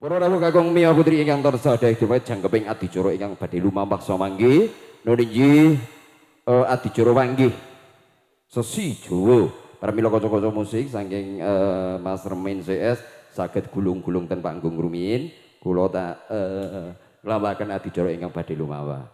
Para rawuh kakung miya putri ingkang tansah daya jangkeping adicara ingkang badhe lumampah samangke nuninggi adicara panggih sesi Jawa. Pramila kanca-kanca musik saking Mas Remin CS saged gulung-gulung ten panggung rumiyin. Kula tak nglampahaken adicara ingkang badhe lumampah.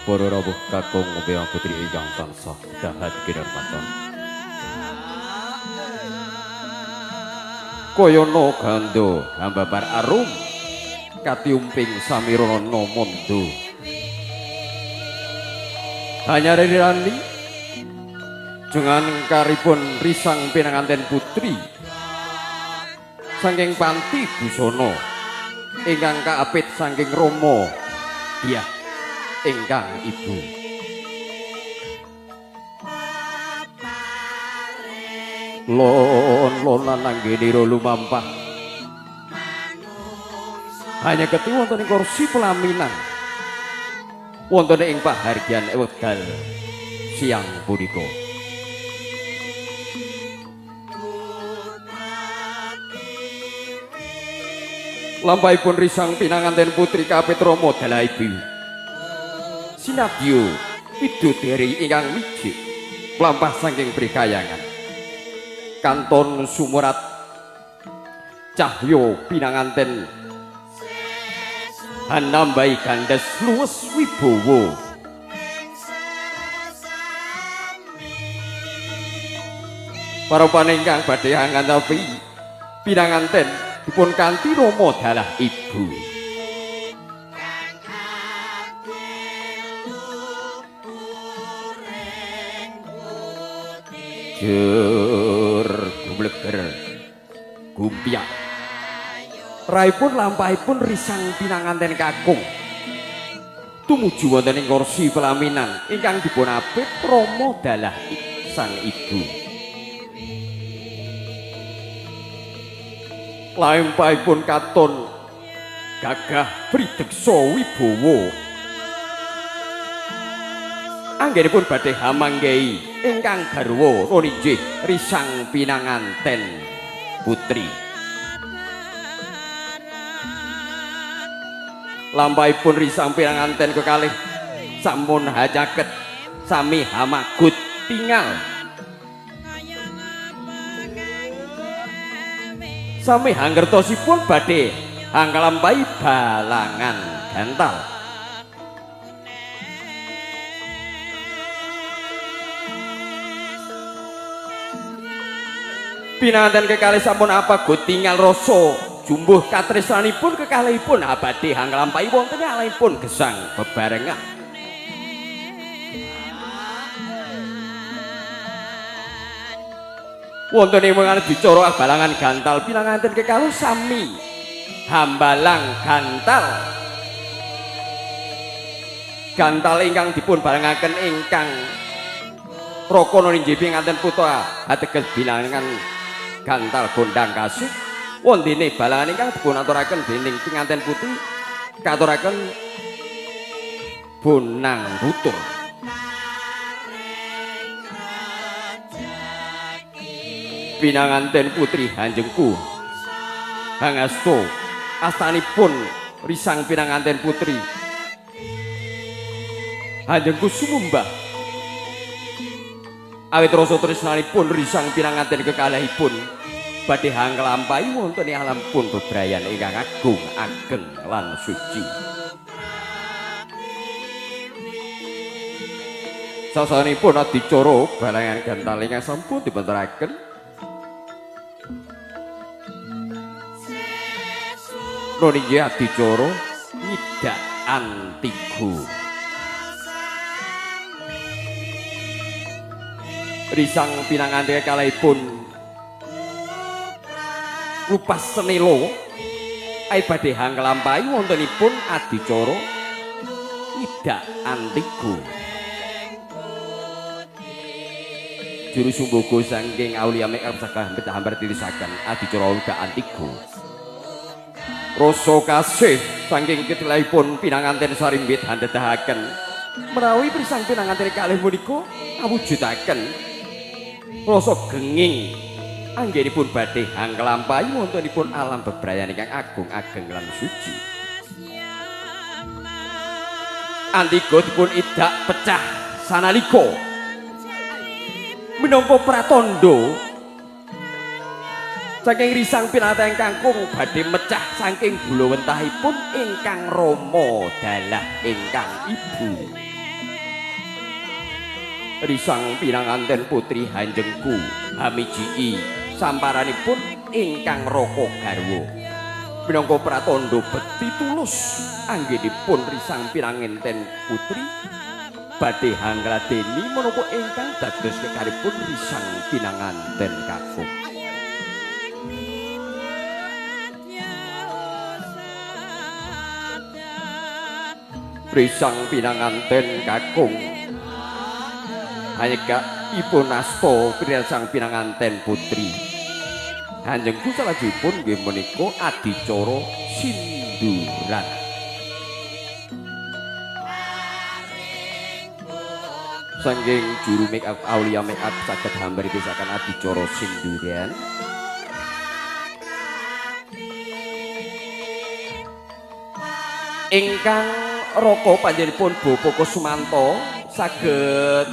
Para rawuh kakung miya putri ingkang tansah dahat kinurmatan. Kayana gandha hambabar arum katiumping samirana mondo. Hanya rirani jengan karipun risang pinanganten putri saking panti busana ingkang kaapit saking Rama Dyah ingkang ibu. Lon-lonan anggenira lumampah hanya geti wonten ing kursi pelaminan wonten ing pahargyan wekdal siang punika. Lampahipun risang pinanganten putri kapit Rama dalah ibu sinadya widodari ingkang mijik mlampah saking prikayangan kanton sumurat cahya pinanganten hanambahi gandhes luwes wibawa. Para paningkang badhe angkantapi pinanganten dipun kanthi Rama dalah ibu. Jur gumleger gumpyak raipun lampahipun risang pinanganten kakung tumuju wonten ing kursi pelaminan ingkang dipun apit Rama dalah sang ibu. Lampahipun katon gagah prideksa wibawa anggenipun badhe hamanggehi ingkang garwa nuninjih risang pinanganten putri. Lampahipun risang pinanganten kekalih sampun hacaket sami hamagut tingal sami hangertosipun badhe hanglampahi balangan gantal. Pinanganten kekalih sampun apagut tingal rasa jumbuh katresnanipun kekalihipun abadhe hanglampahi wonten alihipun gesang bebarengan. Wonten ing wengan bicara balangan gantal pinanganten kekalih sami hambalang gantal. Gantal ingkang dipun barengaken ingkang raka ninjih pinanganten putra ateges bilangan gantal gondang kasih wondene balangan ingkang dipun aturaken dening pinganten putri katuraken bonang butur. Pinanganten putri hanjengku hangasto astanipun risang pinanganten putri hanjengku sumumbah awit rasa tresnanipun risang pinanganten kekalihipun badhe hanglampahi wonten ing alam pun bebrayan ingkang agung ageng lan suci. Sasanipun adicara balangan gantal ingkang sampun dipenteraken nuninjih adicara nyidak antigo. Risang pinanganten kekalihipun lupas senelo Ai badhe hanglampahi wontenipun adicara ngidak antigo. Juru sumbogo saking Aulia Make Up saged hambar tirisaken adicara ngidak antigo. Rasa kasih saking ketilahipun pinanganten sarimbit handedhaken menawi prisang pinanganten kalih punika awujudaken rasa genging anggenipun badhe hanglampahi wontenipun alam bebrayan ingkang agung ageng lan suci. Antigo dipun idak pecah sanalika minangka pratandha saking risang pinanganten kangkung badhe mecah saking gulawentahipun ingkang rama dalah ingkang ibu. Risang pinanganten putri hanjengku hamijii samparanipun ingkang raka garwa minangka pratandha bekti tulus anggenipun risang pinanganten putri badhe hangladeni menapa ingkang dados kekaripun risang pinanganten kakung. Risang pinanganten kakung hanyegak ipun asta pirsang pinanganten putri hanjengku salajengipun nggih menika adicara sinduran. Saking juru make up Aulia Make Up saged hambaritisaken adicara sinduran. Ingkang raka panjenenganipun Bapak Kusumanto saged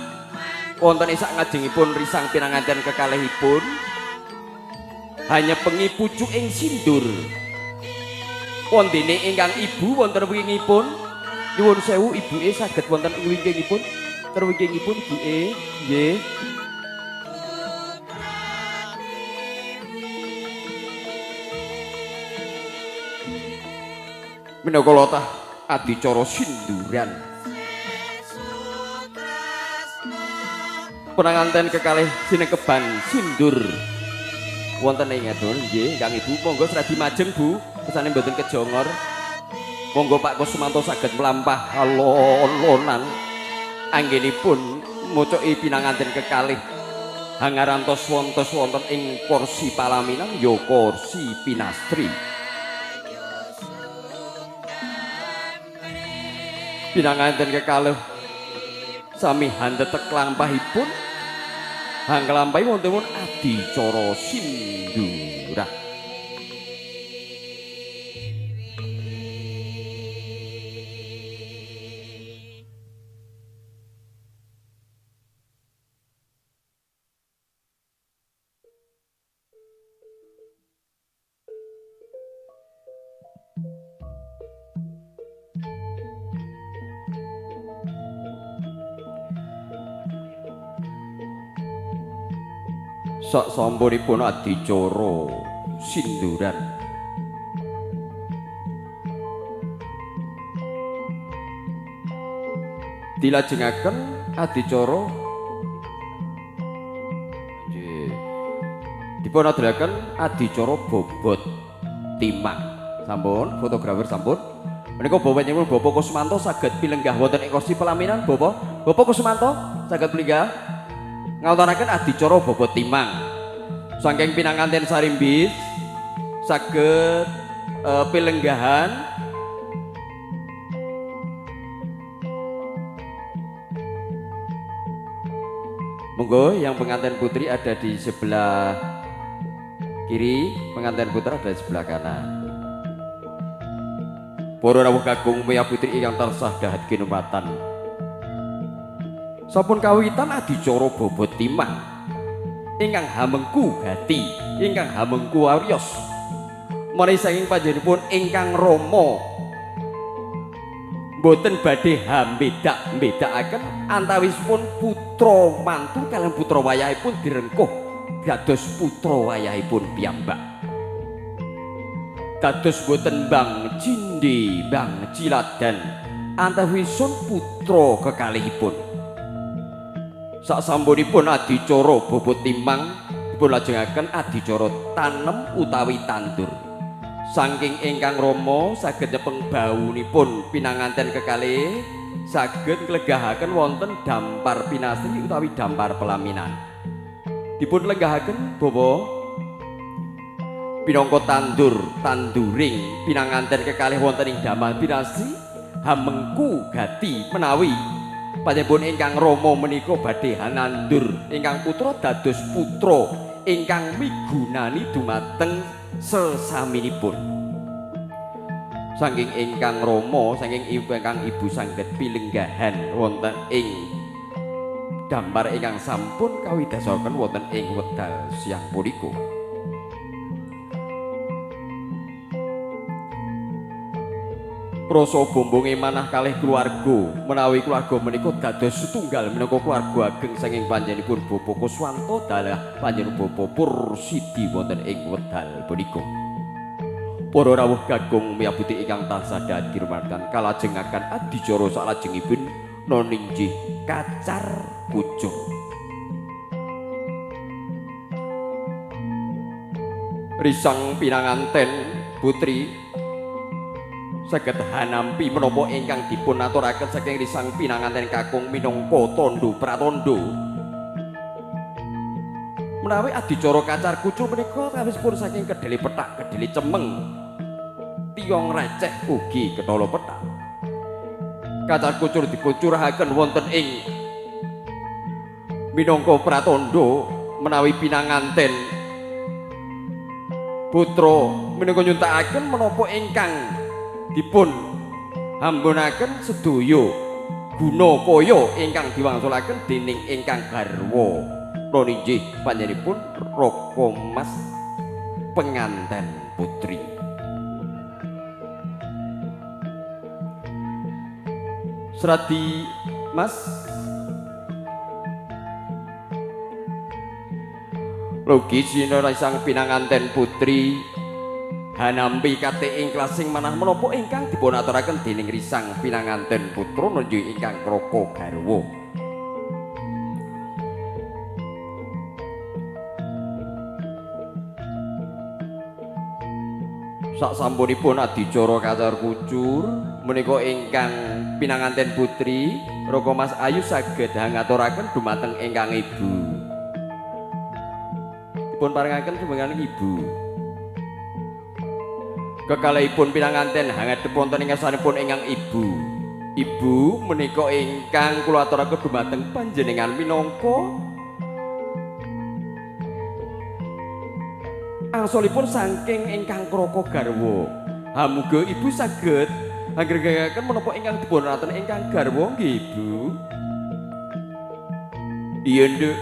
wonten ing sak ngajengipun risang pinanganten kekalihipun hanya pengi pucuk ing sindur. Wondene ingkang ibu wonten wingkingipun, nyuwun sewu ibuke saged wonten ing wingkingipun, terwingkingipun ibuke nggih. Minangka lotah adicara sinduran. Penanganten kekalih sinekeban sindur wonten ing ngedon nggih ingkang ibu monggo sradi majeng Bu kesane mboten kejongor. Monggo Pak Kusumanto saged mlampah alon-alonan anggenipun mucuki pinanganten kekalih hangarantos wonten wonten ing kursi palaminan ya kursi pinastri. Pinanganten kekalih sami handetek lampahipun hanglampahi wontenipun adicara sinduran. Sak sampunipun adicara sinduran dilajengaken adicara nggih dipun adelaken adicara bobot timang. Sampun fotografer sampun menika bapanipun Bapak Kusumanto saged pilenggah wonten ing kursi pelaminan. Bapak Bapak Kusumanto saged pilenggah ngawontenaken adicara bobot timang. Saking pinanganten sarimbit saged pilenggahan monggo yang pengantin putri ada di sebelah kiri, pengantin putra ada di sebelah kanan. Para rawuh kakung meya putri ingkang tansah dahat kinumatan. Sampun kawitan adicara bobot timang ingkang hamengku gati, ingkang hamengku wariyos. Menawi saking panjenenganipun ingkang rama mboten badhe hambedak-bedakaken antawisipun putra mantu kaliyan putra wayahipun direngkuh dados putra wayahipun piyambak. Dados mboten bang cindhe bang ciladan antawisipun putra kekalihipun. Sak sampunipun adicara bobot timang dipun lajengaken adicara tanem utawi tandur. Saking ingkang rama saged nyepeng baunipun pinanganten kekalih saged nglegahaken wonten dampar pinastri utawi dampar pelaminan. Dipun lenggahaken bawa pinangka tandur tanduring pinanganten kekalih wonten ing damar pinastri hamengku gati menawi panjenengan ingkang rama menika badhe nandur ingkang putra dados putra ingkang migunani dumateng sesaminipun. Saking ingkang rama, saking ingkang ibu saged pilenggahan wonten ing dampar ingkang sampun kawidasaken wonten ing wekdal siang punika. Rasa bombonge manah kalih keluarga menawi keluarga menika dados setunggal minangka keluarga ageng saking panjenenganipun Bapak Kuswanto dalah panjenengan Bapak Pursidi wonten ing wekdal punika. Para rawuh kakung miyabuti ingkang tansah dirmantan kalajengaken adicara salajengipun noninjih kacar kucur. Risang pinanganten putri saged hanampi menapa ingkang dipun aturaken saking risang pinanganten kakung minangka tandha pratandha menawi adicara kacar kucur menika kawispun saking kedhele pethak kedhele cemeng tiyang receh ugi ketala pethak. Kacar kucur dipun curahaken wonten ing minangka pratandha menawi pinanganten putra menika nyuntakaken menapa ingkang dipun hambunaken sedaya guna kaya ingkang diwangsulaken dening ingkang garwa noninjih panjenenganipun Raka Mas penganten putri. Sradi Mas Logi sina sang pinanganten putri hanampi kate ing klasing manah menapa ingkang dipun aturaken dening risang pinanganten putra nunjuk ingkang kraka garwa. Sak sampunipun adicara kacar kucur menika ingkang pinanganten putri Raka Mas Ayu saged hangaturaken dumateng ingkang ibu. Dipun parengaken dumateng ibu. Kekalihipun pinanganten hangat wonten ing ngarsanipun ingkang ibu. Ibu menika ingkang kula aturaken dumateng panjenengan minangka angsulipun saking ingkang kraka garwa. Hamuga ibu saged anggregaken menapa ingkang dipun aturaken ingkang garwa nggih Ibu. Iya nduk,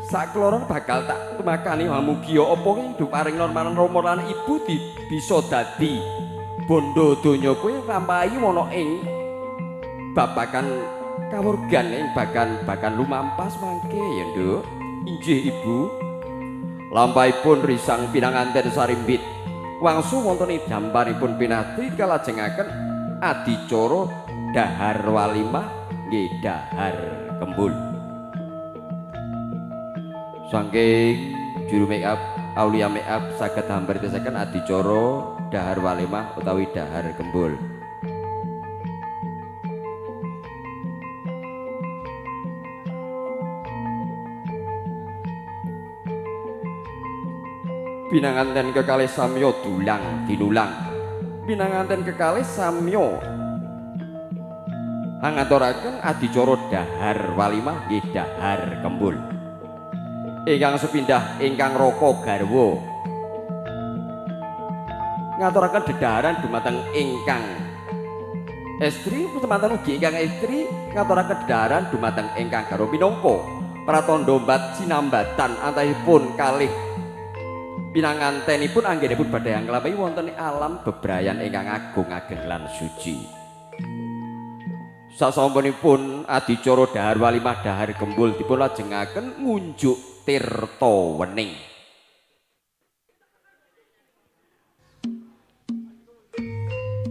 sakloron bakal tak tumakani hamugia apa ing duparing marang rama lan ibu di bisa dadi bondo donya kuwi nglampahi ana ing babakan kawurgan ing bakan lumampas mangke ya nduk. Inggih Ibu. Lampahipun risang pinanganten sarimbit wangsu wonten ing damparipun pinatri kalajengaken adicara dahar walimah nggih dahar kembul. Saking juru make up Aulia make up saged hambaritesaken adicara dahar walimah utawi dahar kembul. Pinanganten kekalih samya dulang dinulang. Pinanganten kekalih samya hangaturaken adicara dahar walimah nggih dahar kembul. Ingkang sepindah ingkang raka garwa ngaturaken dedaharan dumateng ingkang estri semanten ugi ingkang estri ngaturaken dedaharan dumateng ingkang garwa minangka pratandha mbat sinambatan antahipun kalih pinangantenipun anggenipun badhe nglampahi wonten alam bebrayan ingkang agung ageng lan suci. Sasampunipun adicara dahar walimah dahar gembul dipun lajengaken ngunjuk tirta wening.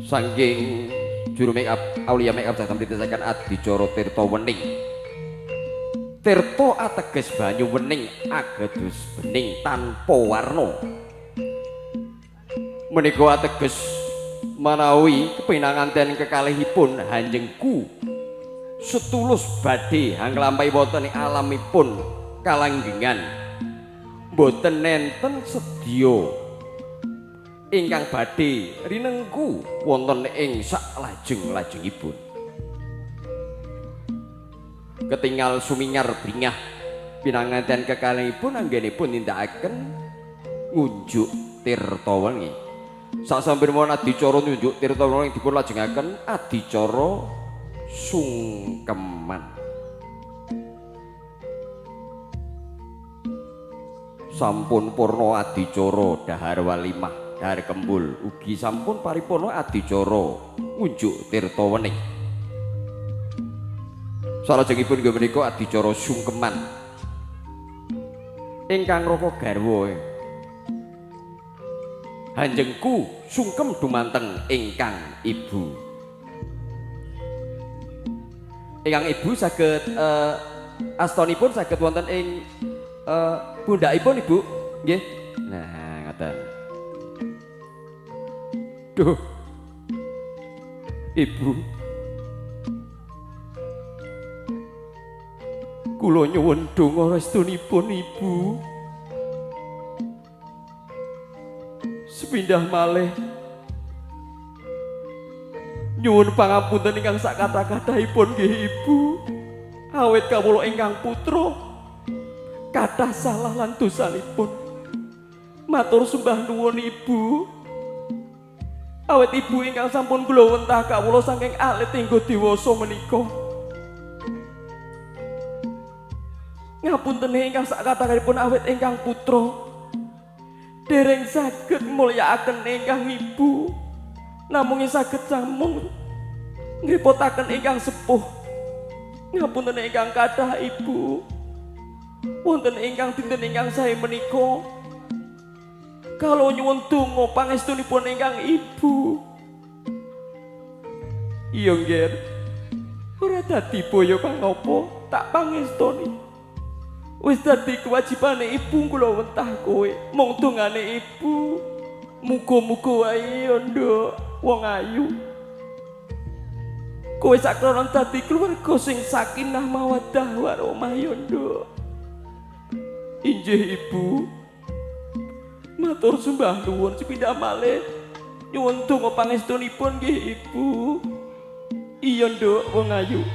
Saking juru make up Aulia make up saged mritesaken adicara tirta wening. Tirta ateges banyu wening agedos bening tanpa warna. Menika ateges manawi pinanganten kekalihipun hanjengku setulus badhe hanglampahi wonten ing alamipun kalanggengan boten nenten sedya ingkang badhe rinengku wonten ing saklajeng-lajengipun. Ketingal sumingar bringah pinanganten kekalihipun anggenipun nindakaken ngunjuk tirta wengi. Sasampun adicara ngunjuk tirta wengi dipun lajengaken adicara sungkeman. Sampun purna adicara dahar walimah, dahar kembul, ugi sampun paripurna adicara ngunjuk tirta wening. Salajengipun inggih menika adicara sungkeman ingkang raka garwa hanjengku sungkem dumateng ingkang ibu. Ingkang ibu saged astonipun saged wonten ing pundhakipun ibu nggih. Nah, ngoten. Duh. Ibu. Kula nyuwun donga restunipun ibu. Sepindah malih nyuwun pangapunten ingkang sakathah-kathahipun nggih ibu. Awit kawula ingkang putra kathah salah lan dosanipun. Matur sembah nuwun ibu. Awit ibu ingkang sampun kula wentah kawula saking alit hingga dewasa menika. Ngapunten ingkang sakathahipun awit ingkang putra dereng saged mulyakaken ingkang ibu, namung saged samung ngrepotaken ingkang sepuh. Ngapunten ingkang kathah ibu. Wonten ingkang dinten ingkang sae menika kala nyuwun donga pangestunipun ingkang ibu. Iya nggih, ora dadi boyo pangapa tak pangestoni. Wis dadi kewajibane ibu kula wentah kowe, mung dongane ibu. Muga-muga wae ya nduk wong ayu. Kowe sakrono dadi keluarga sing sakinah mawaddah warahmah ya nduk. Injih ibu. Matur sembah nuwun sepindah malih. Nyuwun donga pangestunipun nggih ibu. Iya nduk wong ayu.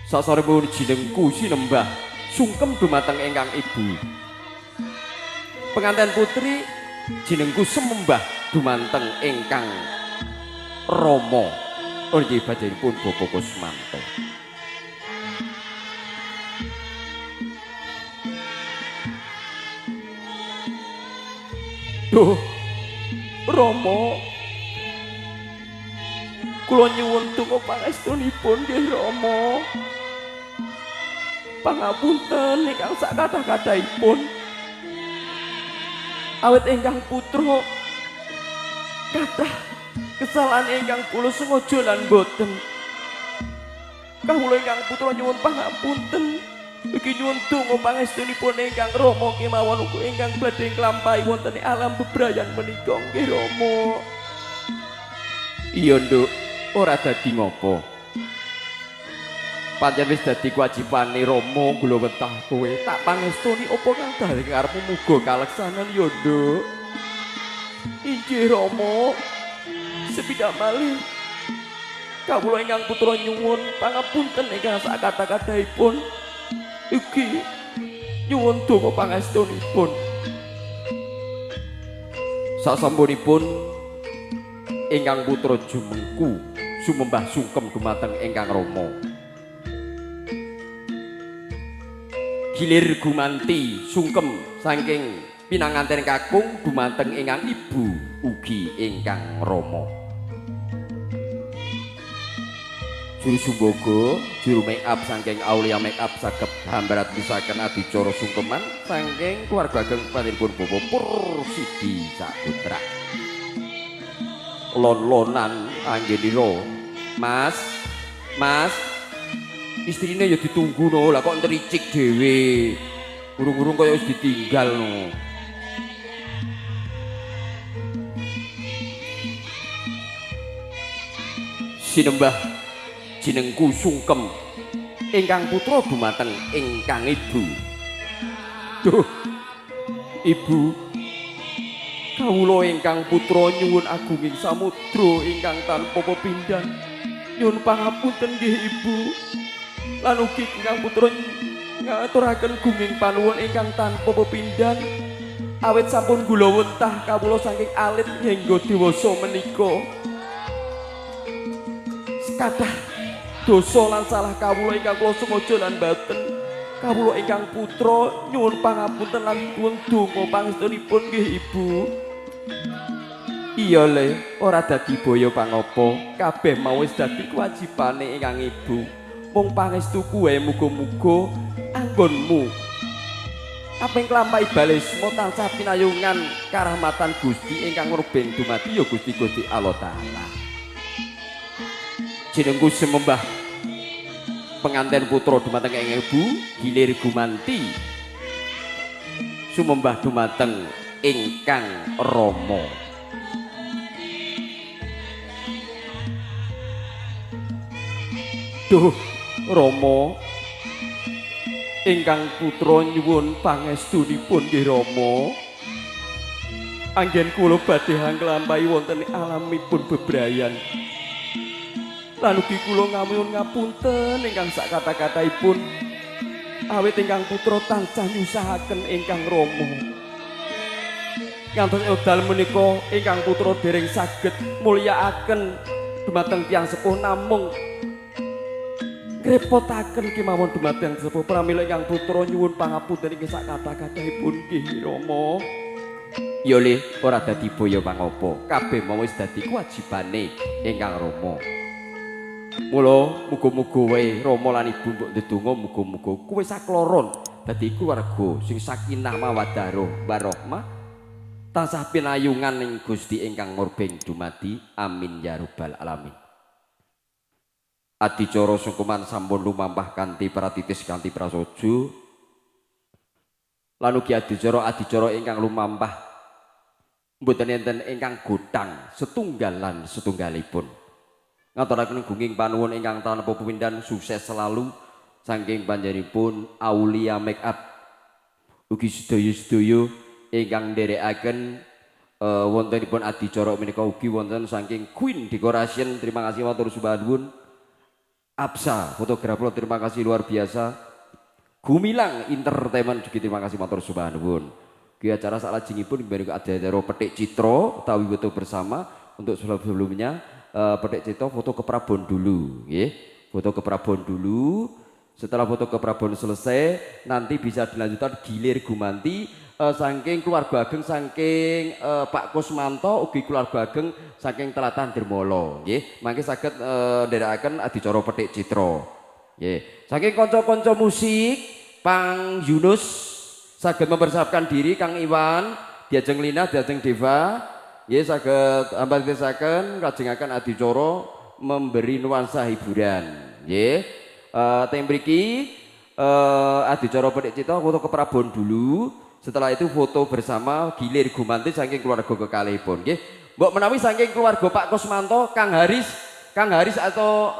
Sasarenipun jinengku sinembah sungkem dumateng ingkang ibu. Penganten putri jinengku semembah dumateng ingkang rama. Nggih bajanipun Bapak Kusmanto. Duh, Rama, kula nyuwun donga pangestunipun nggih Rama. Pangapunten ingkang sakathah-kathahipun. Awit ingkang putra kathah kesalahan ingkang kula sengaja lan boten. Kawula ingkang putra nyuwun pangapunten. Ugi nyuwun donga pangestunipun ingkang Rama kemawon uga ingkang badhe nglampahi wonten ing alam bebrayan menika nggih Rama. Iya nduk, ora dadi ngopo. Pancen wis dadi kewajibane Rama kula wentah kowe, tak pangestoni apa kang dadi karepmu muga kaleksanan ya nduk. Injih Rama, sepindah malih kawula ingkang putra nyuwun pangapunten ingkang sakathah-kathahipun. Ugi nyuwun donga pangestunipun. Sasampunipun ingkang putra jumengku sumembah sungkem dumateng ingkang rama. Gilir gumanti sungkem saking pinanganten kakung dumateng ingkang ibu ugi ingkang rama. Juru sumbogo, juru make up saking Aulia Make Up saged hambarat misaken adicara sungkeman saking keluarga ageng panjenenganipun Bapak Pursidi Saputra. Lon-lonan anggenira, Mas, Mas, istrine ya ditunggu no, lah kok ntericik dhewe. Urung-urung kaya wis ditinggal no. Sinembah jenengku sungkem ingkang putra dumateng ingkang ibu. Duh, ibu, kawula ingkang putra nyuwun agunging samudra ingkang tanpa pepindhan. Nyuwun pangapunten nggih ibu. Lan ugi ingkang putra ngaturaken gunging panuwun ingkang tanpa pepindhan awit sampun gulawentah kawula saking alit hingga dewasa menika. Kathah dosa lan salah kawula ingkang kula sengaja lan baten. Kawula ingkang putra nyuwun pangapunten lan nyuwun donga pangestunipun nggih ibu. Iya le, ora dadi boyo pangapa, kabeh mau wis dadi kewajibane ingkang ibu. Mung pangestu kuwe muga-muga anggonmu apeng nglampahi balisma tansah pinayungan karahmatan Gusti ingkang murbeng dumadi ya Gusti Gusti Allah Ta'ala. Jenengku semembah penganten putra dumateng ing ibu gilir gumanti sumembah dumateng ingkang rama. Duh Rama, ingkang putra nyuwun pangestunipun nggih Rama. Anggen kula badhe nglampahi wonten alamipun bebrayan. Lan ugi kula ngamuyun ngapunten ingkang sakata-kataipun awit ingkang putra tansah nyusahaken ingkang Rama. Ngantos wekdal menika ingkang putra dereng saged mulyakaken dumateng tiyang sepuh namung ngrepotaken kemawon dumateng sepuh. Pramila ingkang putra nyuwun pangapunten ing sakata-kataipun nggih Rama. Ya le, ora dadi boyo pangapa, kabeh mau wis dadi kewajibane ingkang Rama. Mula muga-muga wae Rama lan ibu mbok ndedonga muga-muga kowe sakloron dadi keluarga sing sakinah mawaddah warahmah tansah pinayungan ing Gusti ingkang murbeng dumadi. Amin ya rabbal alamin. Adicara sungkeman sampun lumampah kanthi pratitis kanthi prasaja. Lan ugi adicara-adicara ingkang lumampah mboten enten ingkang gothang setunggal lan setunggalipun. Ngaturaken gunging panuwun ingkang tanpa pepindhan, sukses selalu saking panjenenganipun Aulia Make Up. Ugi sedaya-sedaya ingkang nderekaken wontenipun adicara menika ugi wonten saking Queen Decoration, terima kasih matur sembah nuwun. Absa fotografer terima kasih luar biasa. Gumilang Entertainment juga terima kasih matur sembah nuwun. Ki acara salajengipun kembali ke acara Petik Citra utawi foto bersama. Untuk sebelumnya Petik Citra foto ke Prabon dulu nggih. Foto ke Prabon dulu. Setelah foto ke Prabon selesai nanti bisa dilanjutkan gilir gumanti saking keluarga ageng saking Pak Kusmanto ugi keluarga ageng saking Telatan Dermolo nggih. Mangke saged nderekaken adicara Petik Citra nggih. Saking kanca-kanca musik Pang Yunus saged mempersiapkan diri, Kang Iwan, diajeng Lina, diajeng Deva nggih saged ambartisaken kajengaken adicara memberi nuansa hiburan nggih. Teng mriki adicara Petik Citra foto ke Prabon dulu. Setelah itu foto bersama gilir gumanti saking keluarga kekalihipun nggih. Mbok menawi saking keluarga Pak Kusmanto, Kang Haris, Kang Haris atau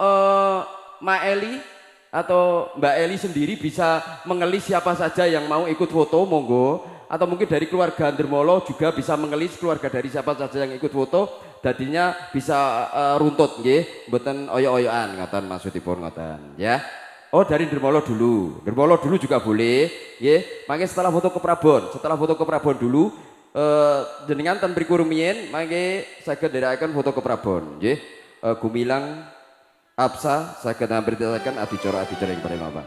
Ma Eli atau Mbak Eli sendiri bisa mengelis siapa saja yang mau ikut foto monggo, atau mungkin dari keluarga Dermolo juga bisa mengelis keluarga dari siapa saja yang ikut foto, dadinya bisa runtut nggih, mboten oyo-oyoan ngoten maksudipun ngoten ya. Oh dari Dermolo dulu, Dermolo dulu juga boleh nggih. Mangke setelah foto ke Prabon, setelah foto ke Prabon dulu jenengan ten mriku rumiyin mangke saged nderekaken foto ke Prabon nggih. Gumilang Absa saged ngambil adicara-adicara yang paling apa.